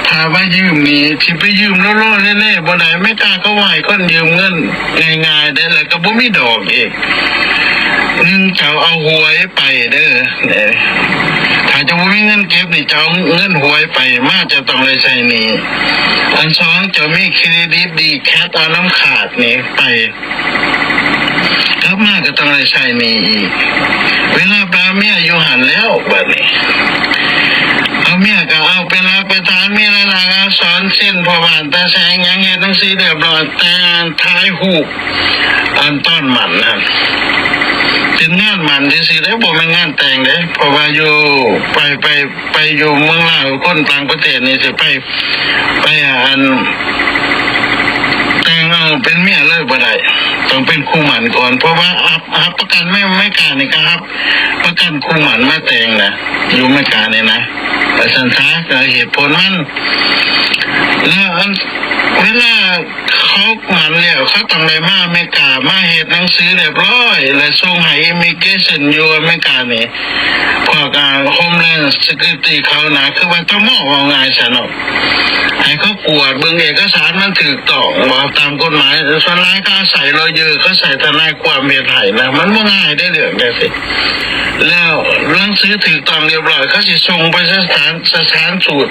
ຖ້າວ່າຢືມນີ້ ຊິໄປຢືມຫຼໍ່ໆແຫຼ່ໆບໍ່ໄດ້ ອາເມລິກາເຂົາບໍ່ໃຫ້ຄົນຢືມເງິນງ່າຍໆເດ້ ແລ້ວກໍບໍ່ມີດອກອີກ ໜຶ່ງ ເຈົ້າເອົາຫວຍໄປເດີ ຖ້າເຈົ້າບໍ່ມີເງິນເກັບນີ້ ເຈົ້າເອົາເງິນຫວຍໄປ ມາເຈົ້າຕ້ອງໄດ້ໃຊ້ໜີ້ ອັນສອງ ເຈົ້າມີເຄຣດິດດີ ແຄັດເອົານຳຂາດນີ້ໄປ ກັບມາກໍຕ້ອງໄດ້ໃຊ້ໜີ້ອີກ. ເວລາໄປເອົາເມຍຢູ່ຫັ້ນແລ້ວ ບາດນີ້ເອົາເມຍກໍເອົາເປັນຫຼັກເປັນຖານ ມີລາຍລັກອັກສອນ ເຊັນພໍ່ບ້ານຕາແສງຫຍັງ ເຮັດໜັງສືຮຽບຮ້ອຍ ແຕ່ງ ຖ່າຍຮູບ ອັນຕອນໝັ້ນຫັ້ນ ເປັນງານໝັ້ນຊື່ໆເດ້ ບໍ່ແມ່ນງານແຕ່ງເດ້. ເພາະວ່າຢູ່ ໄປ ໄປ ໄປຢູ່ເມືອງລາວ ຄົນຕ່າງປະເທດນີ້ຊິໄປ ໄປອັນ ແຕ່ງເອົາເປັນເມຍເລີຍບໍ່ໄດ້ ຕ້ອງເປັນຄູ່ໝັ້ນກ່ອນ. ເພາະວ່າຮັບ ຮັບປະກັນ ແມ່ນອາເມລິການີ້ກໍຮັບປະກັນຄູ່ໝັ້ນມາແຕ່ງນະ ຢູ່ອາເມລິການີ້ນະ ວ່າຊັ້ນຊະ ກໍເຫດຜົນມັນ. ແລ້ວອັນ ເວລາເຂົາໝັ້ນແລ້ວ ເຂົາຕ້ອງໄດ້ມາອາເມລິກາ ມາເຮັດໜັງສືຮຽບຮ້ອຍ ແລະ ສົ່ງໃຫ້ immigration ຢູ່ອາເມລິການີ້ ພວກ ອ່າ Homeland Security ເຂົານະ ຄືວ່າ ຕມ ເວົ້າງ່າຍຊະເນາະ ໃຫ້ເຂົາກວດເບິ່ງເອກະສານມັນຖືກຕ້ອງບໍ່ຕາມກົດໝາຍ. ສ່ວນຫຼາຍເຂົາໃຊ້ lawyer ເຂົາໃຊ້ທະນາຍຄວາມເຮັດໃຫ້ນະ ມັນບໍ່ງ່າຍເດ້ເລື່ອງຈັ່ງຊີ້. ແລ້ວໜັງສືຖືກຕ້ອງຮຽບຮ້ອຍ ເຂົາຊິສົ່ງໄປສະຖານ ສະຖານທູດ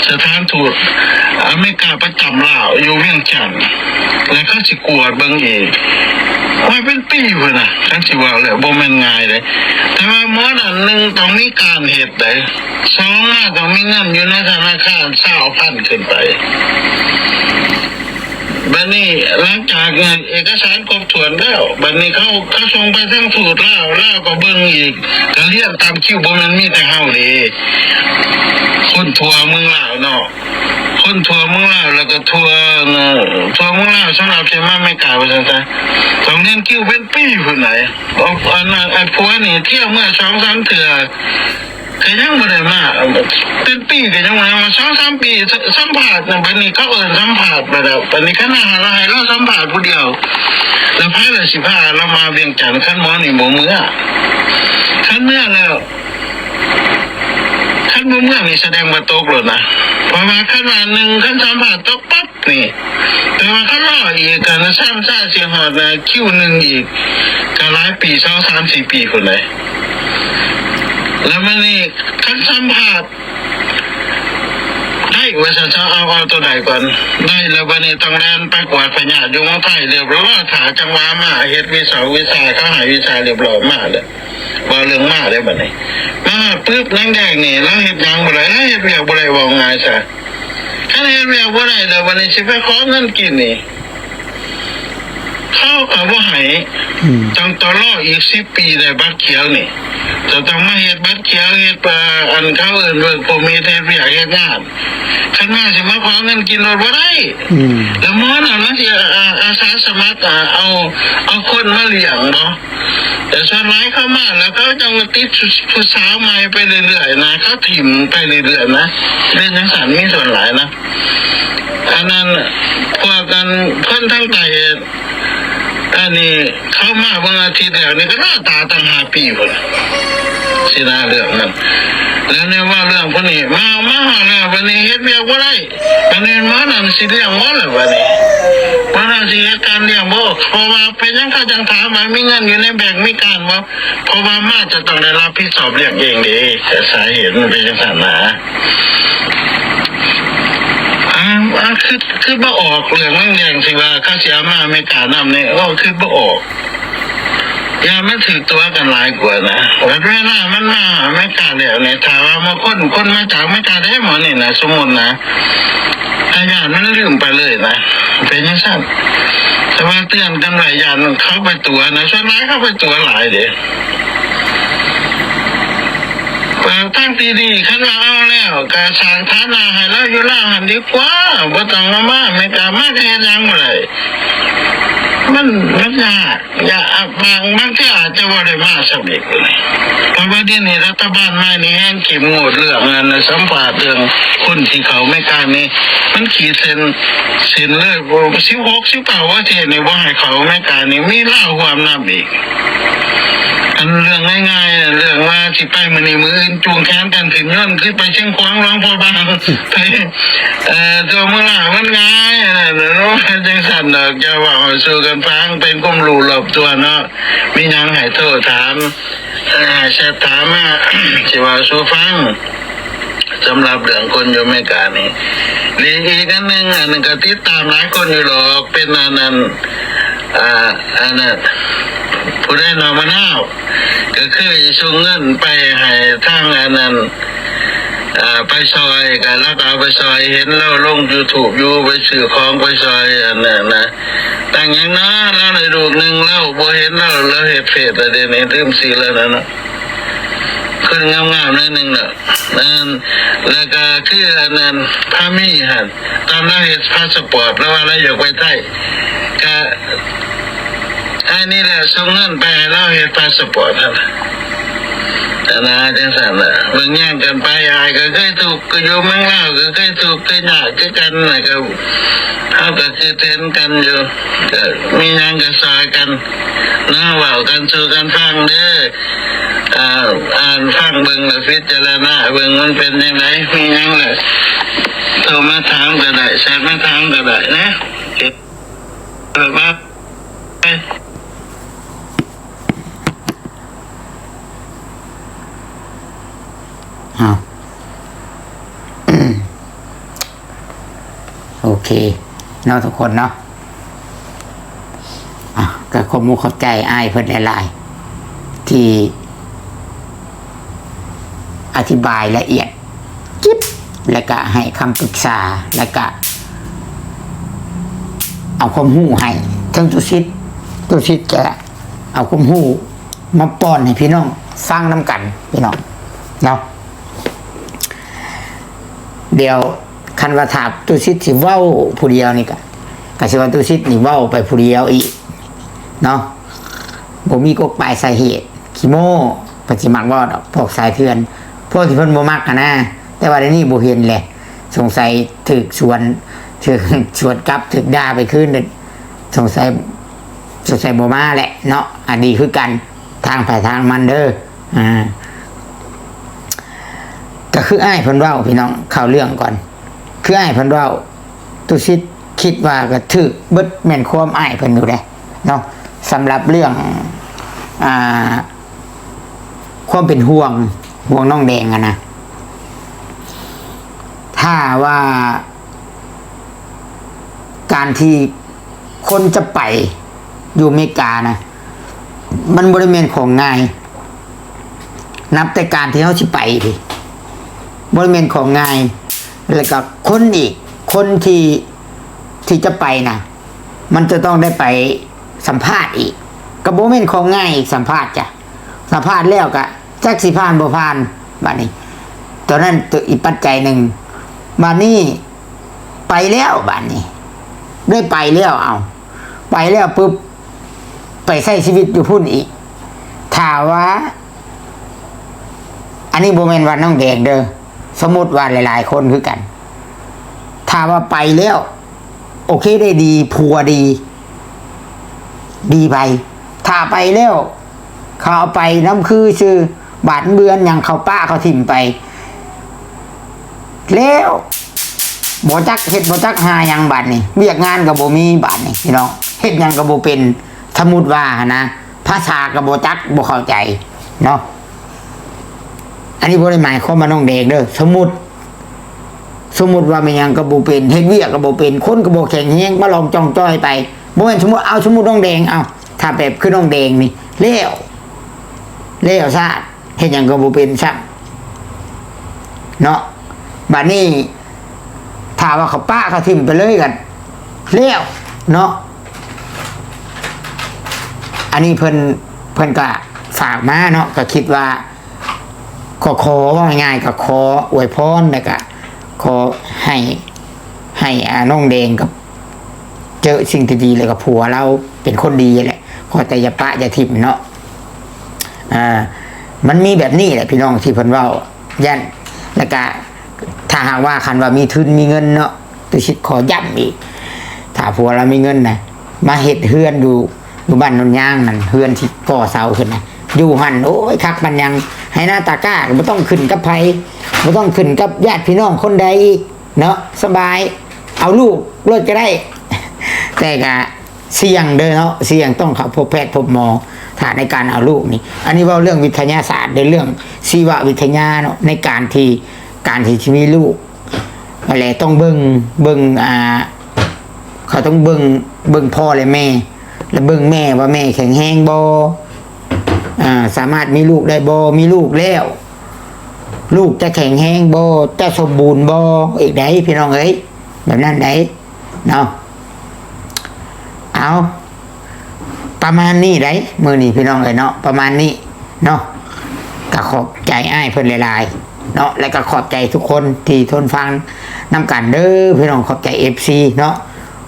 ສະຖານທູດອາເມລິກາປະຈຳລາວຢູ່ວຽງຈັນ ແລ້ວເຂົາຊິກວດເບິ່ງອີກ ໂອ້ຍ ເປັນປີພຸ້ນນະ. ຄັນຊິເວົ້າແລ້ວບໍ່ແມ່ນງ່າຍເດ້ ແຕ່ວ່າໝໍນັ້ນ ໜຶ່ງ ຕ້ອງມີການເຮັດເດ້ ສອງ ມາຕ້ອງມີເງິນຢູ່ໃນທະນາຄານຊາວພັນຂຶ້ນໄປ. ບັດນີ້ຫຼັງຈາກເອກະສານຄົບຖ້ວນແລ້ວ ບັດນີ້ເຂົາ ເຂົາສົ່ງໄປທາງທູດລາວ ລາວກໍເບິ່ງອີກ ກໍລຽນຕາມຄິວ. ບໍ່ແມ່ນມີແຕ່ເຮົາເດ້ ຄົນທົ່ວເມືອງລາວເນາະ ຄົນທົ່ວເມືອງລາວ ແລ້ວກໍທົ່ວ ເອີ ທົ່ວເມືອງລາວ ສຳລັບທີ່ມາອາເມລິກາວ່າຊັ້ນຊະ ຕ້ອງລຽນຄິວເປັນປີພຸ້ນໃດ໋. ອັນນັ້ນ ອັນພວກນີ້ທ່ຽວເມືອສອງສາມເທື່ອ ກໍຍັງບໍ່ໄດ້ມາ ເປັນປີກໍຍັງບໍ່ໄດ້ມາ ສອງສາມປີ ສ- ສຳພາດນະ. ບັດນີ້ເຂົາເອີ້ນສຳພາດໄປແລ້ວ ບັດນີ້ຄັນວ່າໃຫ້ລາວສຳພາດຜູ້ດຽວ ແລ້ວໃຜລະຊິພາລາວມາວຽງຈັນ ຄັນໝໍນີ້ບໍ່ເມືອ? ຄັນເມືອແລ້ວ ຄັນບໍ່ເມືອນີ້ສະແດງວ່າຕົກໂລດນະ ເພາະວ່າຄັນວ່າ ໜຶ່ງ ຄັນສຳພາດຕົກປັບ ນີ້ ແຕ່ວ່າຄັນລໍອີກ ຄັນຊ້ຳຊ້າຊິຮອດນະ ຄິວໜຶ່ງອີກ ກໍຫຼາຍປີ ສອງ ສາມ ສີ່ ປີພຸ້ນເດ້. ແລ້ວບັດນີ້ຄັນສຳພາດໄດ້ວ່າຊັ້ນຊະ ເອົາ ເອົາໂຕໃດກ່ອນ ໄດ້ແລ້ວ ບັດນີ້ຕ້ອງແລ່ນໄປກວດພະຍາດຢູ່ເມືອງໄທ ລຽບຮ້ອຍ ຖ້າຈັງຫວະມາເຮັດວີຊາ ວີຊາ ເຂົາໃຫ້ວີຊາລຽບຮ້ອຍມາແລ້ວ ເວົ້າເລື່ອງມາເດ້ ບັດນີ້ມາປຶບ ນາງແດງນີ້ລາວເຮັດຫຍັງບໍ່ໄດ້ ລາວເຮັດວຽກບໍ່ໄດ້ ເວົ້າງ່າຍຊະ. ຄັນເຮັດວຽກບໍ່ໄດ້ແລ້ວ ບັດນີ້ຊິໄປຂໍເງິນກິນນີ້ ເຂົາກໍບໍ່ໃຫ້ ອືມ ຕ້ອງຕໍ່ລໍອີກສິບປີໄດ້ບັດຂຽວນີ້ ຈະຕ້ອງມາເຮັດບັດຂຽວ ເຮັດ ອ່າ ອັນເຂົາເອີ້ນ work permit ເຮັດວຽກເຮັດງານ ຄັນມາຊິມາຂໍເງິນກິນໂລດບໍ່ໄດ້ ອືມ ແລ້ວໝໍນັ້ນມັນຊິ ອ່າ ອາສາສະໝັກ ອ່າ ເອົາ ເອົາຄົນມາລ້ຽງບໍ່? ແຕ່ສ່ວນຫຼາຍເຂົາມາແລ້ວ ເຂົາຈັ່ງຕິດຜູ້ສາວໃໝ່ໄປເລື້ອຍໆນະ ເຂົາຖິ້ມໄປເລື້ອຍໆນະ ເປັນຈັ່ງຊັ້ນ ມີສ່ວນຫຼາຍນະ. ອັນນັ້ນ ພວກອັນຄົນທາງໃຕ້ ອັນນີ້ເຂົາມາເບິ່ງອາທິດແລ້ວນີ້ ກໍລໍຖ້າຕັ້ງຫ້າປີພຸ້ນ ຊິນະ ເລື່ອງນັ້ນ. ແລ້ວແນວວ່າເລື່ອງພວກນີ້ ມາ ມາຮອດແລ້ວ ບັດນີ້ເຮັດວຽກບໍ່ໄດ້ ບັດນີ້ໝໍນັ້ນຊິລ້ຽງບໍ່ລະ ບັດນີ້ໝໍນັ້ນຊິເຮັດການລ້ຽງບໍ່? ເພາະວ່າເປັນຫຍັງເຂົາຈັ່ງຖາມວ່າມີເງິນຢູ່ໃນແບັງ ມີການບໍ່? ເພາະວ່າມາຈະຕ້ອງໄດ້ຮັບຜິດຊອບລ້ຽງເອງເດ້ ສາເຫດມັນເປັນຈັ່ງຊັ້ນນະ. ອ່າ ອ່າ ຄິດ ຄິດບໍ່ອອກ ເລື່ອງນາງແດງທີ່ວ່າເຂົາຊິເອົາມາອາເມລິການຳນີ້ ໂອ້ ຄິດບໍ່ອອກ. ຢ່າມັນຖືກຕົວະກັນຫຼາຍກວ່ານະ. ບັດເວລາມັນມາອາເມລິກາແລ້ວນີ້ ຖ້າວ່າມາຄົນ ຄົນມາຈາກອາເມລິກາເດ້ໝໍນີ້ນະ ສົມມຸດນະ ອາ ຢ້ານມັນລືມໄປເລີຍນະ ເປັນຈັ່ງຊັ້ນ. ແຕ່ວ່າເຕືອນກັນໄວ້ ຢ້ານເຂົາໄປຕົວະນະ ສ່ວນຫຼາຍເຂົາໄປຕົວະຫຼາຍເດ້. ເອີ ທາງທີ່ດີ ຄັນວ່າເອົາແລ້ວ ກໍສ້າງຖານະໃຫ້ລາວຢູ່ລາວຫັ້ນດີກວ່າ ບໍ່ຕ້ອງເອົາມາອາເມລິກາ ມາກໍເຮັດຫຍັງບໍ່ໄດ້. ມັນ ມັນຍາກ ຍາກ ບາງ ບາງເທື່ອອາດຈະບໍ່ໄດ້ມາຊຳອີກ. ເພາະວ່າດຽວນີ້ລັດຖະບານໃໝ່ນີ້ແຮ່ງເຂັ້ມງວດເລື່ອງ ອັນ ສຳພາດເລື່ອງຄົນທີ່ເຂົ້າອາເມລິການີ້ ມັນຂີດເສັ້ນ ເສັ້ນເລີຍ ສິບຫົກ ສິບເກົ້າປະເທດນີ້ ບໍ່ໃຫ້ເຂົ້າອາເມລິການີ້ ມີລາວຮ່ວມນຳອີກ. ອັນເລື່ອງງ່າຍໆ ເລື່ອງວ່າຊິໄປມື້ນີ້ມື້ອື່ນ ຈູງແຂນກັນຂຶ້ນຍົນ ຄືໄປຊຽງຂວາງ ຫຼວງພະບາງ ໄປ ເອີ ຕົວເມືອງລາວ ມັນງ່າຍ ອັນນັ້ນ ເນາະ ຈັ່ງຊັ້ນດອກ. ຢ່າເວົ້າສູ່ກັນຟັງ ເປັນຄວາມຮູ້ລອບຕົວເນາະ. ມີຫຍັງໃຫ້ໂທຖາມ ເອີ ແຊັດຖາມມາ ຊິເວົ້າສູ່ຟັງ. ສຳລັບເລື່ອງຄົນຢູ່ອາເມລິການີ້ ແລະ ອີກອັນໜຶ່ງ ອັນນັ້ນກໍຕິດຕາມຫຼາຍຄົນຢູ່ດອກ ເປັນອັນນັ້ນ ອ່າ ອັນນັ້ນ ຜູ້ໃດໜໍມະນາວ ກໍເຄີຍສົ່ງເງິນໄປໃຫ້ທາງອັນນັ້ນ ເອີ ໄປຊ່ອຍ ກໍລາວກໍເອົາໄປຊ່ອຍ ເຫັນລາວລົງຢູທູບຢູ່ ໄປຊື້ຂອງໄປຊ່ອຍອັນນັ້ນນະ ຕັ້ງຫຍັງນະ ລາວໄດ້ລູກໜຶ່ງ ລາວບໍ່ເຫັນລາວ ລາວເຮັດເຟສແລ້ວ ດຽວນີ້ລືມຊື່ລາວແລ້ວເນາະ ຄົນງາມໆໜ້ອຍໜຶ່ງເນາະ ແມ່ນ ແລ້ວກໍຄືອັນນັ້ນ ພາມີຫັ້ນ ຕອນລາວເຮັດພາສະປອດ ລາວວ່າລາວຢາກໄປໄທ ກະ ອ້າຍນີ້ແຫຼະສົ່ງເງິນໄປໃຫ້ລາວເຮັດພາສະປອດຫັ້ນນະ ອັນນາ ຈັ່ງຊັ້ນລະ ເບິ່ງແຍງກັນໄປ ອ້າຍກໍເຄີຍທຸກ ກໍຢູ່ເມືອງລາວກໍເຄີຍທຸກເຄີຍຍາກຄືກັນນະ ກໍເຮົາກໍຄືເຫັນກັນຢູ່ ກໍມີຫຍັງກໍຊ່ອຍກັນເນາະ ເວົ້າກັນສູ່ກັນຟັງເດີ ອ່າ ອ່ານຟັງເບິ່ງ ແລະ ພິຈາລະນາເບິ່ງ ມັນເປັນຈັ່ງໃດ ມີຫຍັງລະໂທມາຖາມກໍໄດ້ ແຊັດມາຖາມກໍໄດ້ນະ ເຮັດແບບວ່າ ອ້າວ ໂອເຄເນາະທຸກຄົນເນາະ ອ່ະ ກໍຂອບມຸກຂອບໃຈອ້າຍເພິ່ນຫຼາຍໆ ທີ່ອະທິບາຍລະອຽດຈິບ ແລ້ວກະໃຫ້ຄຳປຶກສາ ແລ້ວກະເອົາຄວາມຮູ້ໃຫ້ ເຖິງຕຸສິດ ຕຸສິດກະເອົາຄວາມຮູ້ມາປ້ອນໃຫ້ພີ່ນ້ອງຟັງນຳກັນ ພີ່ນ້ອງເນາະ. ດຽວຄັນວ່າຖ້າຕຸສິດຊິເວົ້າຜູ້ດຽວນີ້ກະ ກະຊິວ່າຕຸສິດນີ້ເວົ້າໄປຜູ້ດຽວອີກເນາະ ບໍ່ມີກົກປາຍສາເຫດ ຂີ້ໂມ້ ເພິ່ນຊິມັກເວົ້າດອກ ພວກສາຍເຖື່ອນ ພວກທີ່ເພິ່ນບໍ່ມັກຫັ້ນນະ ແຕ່ວ່າດຽວນີ້ບໍ່ເຫັນແຫຼະ ສົງໄສຖືກສວນ ຖືກສວນກັບ ຖືກດ່າໄປຄືນ ສົງໄສ ສົງໄສບໍ່ມາແຫຼະເນາະ ອັນນີ້ຄືກັນ ທາງໃຜທາງມັນເດີ ອ່າ ກໍຄືອ້າຍເພິ່ນເວົ້າ ພີ່ນ້ອງ ເຂົ້າເລື່ອງກ່ອນ ຄືອ້າຍເພິ່ນເວົ້າ ຕຸສິດຄິດວ່າກໍຖືກເບິດ ແມ່ນຄວາມອ້າຍເພິ່ນຢູ່ເດ້ເນາະ ສຳລັບເລື່ອງ ອ່າ ຄວາມເປັນຫ່ວງ ຫ່ວງນ້ອງແດງຫັ້ນນະ ຖ້າວ່າ ການທີ່ຄົນຈະໄປຢູ່ອາເມລິການະ ມັນບໍ່ໄດ້ແມ່ນຂອງງ່າຍ ນັບແຕ່ການທີ່ເຮົາຊິໄປນີ້ ບໍ່ໄດ້ແມ່ນຂອງງ່າຍ ແລ້ວກໍຄົນອີກ ຄົນທີ່ ທີ່ຈະໄປນະ ມັນຈະຕ້ອງໄດ້ໄປສຳພາດອີກ ກໍບໍ່ແມ່ນຂອງງ່າຍອີກ ສຳພາດ ສຳພາດແລ້ວກະຈັກຊິຜ່ານບໍ່ຜ່ານ ບາດນີ້ ຕົວນັ້ນຕົວອີກປັດໄຈໜຶ່ງ ບາດນີ້ໄປແລ້ວ ບາດນີ້ໄດ້ໄປແລ້ວ ເອົາ ໄປແລ້ວປຶບ ໄປໃຊ້ຊີວິດຢູ່ພຸ້ນອີກ ຖ້າວ່າ ອັນນີ້ບໍ່ແມ່ນວ່ານ້ອງແດງເດີ ສົມມຸດວ່າຫຼາຍໆຄົນຄືກັນ ຖ້າວ່າໄປແລ້ວ ໂອເຄ ໄດ້ດີ ຜົວດີ ດີໄປ ຖ້າໄປແລ້ວ ເຂົາເອົາໄປນຳຄືຊື່ ບາດເບືອນຫຍັງ ເຂົາປະເຂົາຖິ້ມໄປ ແລ້ວ ບໍ່ຈັກເຮັດ ບໍ່ຈັກຫາຫຍັງ ບາດນີ້ ວຽກງານກໍບໍ່ມີ ບາດນີ້ ພີ່ນ້ອງ ເຮັດຫຍັງກໍບໍ່ເປັນ ສົມມຸດວ່າຫັ້ນນະ ພາສາກໍບໍ່ຈັກ ບໍ່ເຂົ້າໃຈເນາະ ອັນນີ້ບໍ່ໄດ້ໝາຍຄວາມວ່ານ້ອງແດງເດີ ສົມມຸດ ສົມມຸດວ່າແມ່ນຫຍັງກໍບໍ່ເປັນ ເຮັດວຽກກໍບໍ່ເປັນ ຄົນກໍບໍ່ແຂງແຮງ ມາລອງຈ່ອງຈ້ອຍໄປ ບໍ່ແມ່ນສົມມຸດ ເອົາ ສົມມຸດນ້ອງແດງ ເອົາ ຖ້າແບບຄືນ້ອງແດງນີ້ ແລ້ວ ແລ້ວຊະ ເຮັດຫຍັງກໍບໍ່ເປັນຊ້ຳເນາະ ບາດນີ້ ຖ້າວ່າເຂົາປະເຂົາຖິ້ມໄປເລີຍກໍແລ້ວເນາະ ອັນນີ້ເພິ່ນ ເພິ່ນກໍຝາກມາເນາະ ກໍຄິດວ່າ ກໍຂໍ ເວົ້າງ່າຍໆ ກໍຂໍອວຍພອນ ແລ້ວກໍຂໍໃຫ້ ໃຫ້ ອາ ນ້ອງແດງກັບ ເຈີສິ່ງທີ່ດີ ແລ້ວກໍຜົວລາວເປັນຄົນດີແຫຼະ ຂໍແຕ່ຢ່າປະຢ່າຖິ້ມເນາະ ອ່າ ມັນມີແບບນີ້ແຫຼະ ພີ່ນ້ອງ ທີ່ເພິ່ນເວົ້າ ຢ້ານ ແລ້ວກະ ຖ້າຫາກວ່າຄັນວ່າມີທຶນມີເງິນເນາະ ຕຸສິດຂໍຢ້ຳອີກ ຖ້າຜົວລາວມີເງິນນະ ມາເຮັດເຮືອນຢູ່ ຢູ່ບ້ານໂນນຍາງນັ້ນ ເຮືອນທີ່ກໍ່ເສົາຂຶ້ນນະ ຢູ່ຫັ້ນ ໂອ້ຍ ຄັກປານຫຍັງ ໄຮ່ນາຕາກ້າ ບໍ່ຕ້ອງຂຶ້ນກັບໃຜ ບໍ່ຕ້ອງຂຶ້ນກັບຍາດພີ່ນ້ອງຄົນໃດອີກເນາະ ສະບາຍ ເອົາລູກໂລດກໍໄດ້ ແຕ່ກະ ສ່ຽງເດີເນາະ ສ່ຽງ ຕ້ອງເຂົ້າພົບແພດພົບໝໍ ຖ້າໃນການເອົາລູກນີ້ ອັນນີ້ເວົ້າເລື່ອງວິທະຍາສາດເດີ ເລື່ອງຊີວະວິທະຍາເນາະ ໃນການທີ່ ການທີ່ຈະມີລູກ ແລະ ຕ້ອງເບິ່ງ ເບິ່ງ ອ່າ ເຂົາຕ້ອງເບິ່ງ ເບິ່ງພໍ່ ແລະ ແມ່ ແລະ ເບິ່ງແມ່ວ່າແມ່ແຂງແຮງບໍ່ ອ່າ ສາມາດມີລູກໄດ້ບໍ່? ມີລູກແລ້ວ ລູກຈະແຂງແຮງບໍ່? ຈະສົມບູນບໍ່? ອີກໃດ໋ ພີ່ນ້ອງເອີຍ ແບບນັ້ນໃດ໋ເນາະ. ເອົາ ປະມານນີ້ໃດ໋ ມື້ນີ້ ພີ່ນ້ອງເອີຍເນາະ ປະມານນີ້ເນາະ. ກະຂອບໃຈອ້າຍເພິ່ນຫຼາຍໆເນາະ ແລະກະຂອບໃຈທຸກຄົນທີ່ທົນຟັງນຳກັນເດີ ພີ່ນ້ອງ. ຂອບໃຈ ເອັຟຊີ ເນາະ.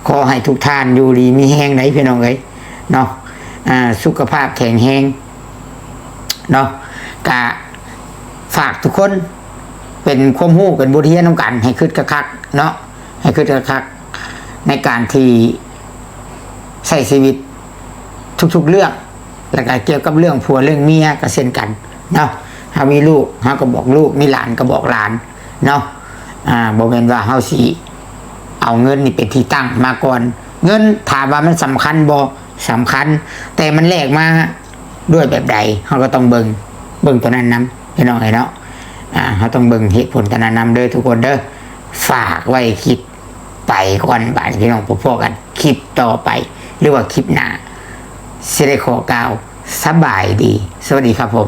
ຂໍໃຫ້ທຸກທ່ານຢູ່ດີມີແຮງໃດ໋ ພີ່ນ້ອງເອີຍເນາະ ອ່າ ສຸຂະພາບແຂງແຮງເນາະ. ກະຝາກທຸກຄົນເປັນຄວາມຮູ້ ເປັນບົດຮຽນນຳກັນ ໃຫ້ຄິດຄັກໆເນາະ ໃຫ້ຄິດຄັກໆ ໃນການທີ່ໃຊ້ຊີວິດທຸກໆເລື່ອງ ແລ້ວກໍກ່ຽວກັບເລື່ອງຜົວເລື່ອງເມຍກໍເຊັ່ນກັນເນາະ. ເຮົາມີລູກ ເຮົາກໍບອກລູກ ມີຫຼານກໍບອກຫຼານເນາະ. ອ່າ ບໍ່ແມ່ນວ່າເຮົາຊິເອົາເງິນນີ້ເປັນທີ່ຕັ້ງມາກ່ອນ. ເງິນ ຖາມວ່າມັນສຳຄັນບໍ່? ສຳຄັນ ແຕ່ມັນແລກມາດ້ວຍແບບໃດ ເຮົາກໍຕ້ອງເບິ່ງ ເບິ່ງຕົວນັ້ນນຳ ພີ່ນ້ອງເອີຍເນາະ. ອ່າ ເຮົາຕ້ອງເບິ່ງເຫດຜົນຕົວນັ້ນນຳເດີ ທຸກຄົນເດີ. ຝາກໄວ້ຄິດ ໄປກ່ອນ ບາດນີ້ ພີ່ນ້ອງ ພົບກັນຄລິບຕໍ່ໄປ ຫຼືວ່າຄລິບໜ້າ ຊິໄດ້ຂໍກ່າວສະບາຍດີ ສະຫວັດດີຄັບຜົມ.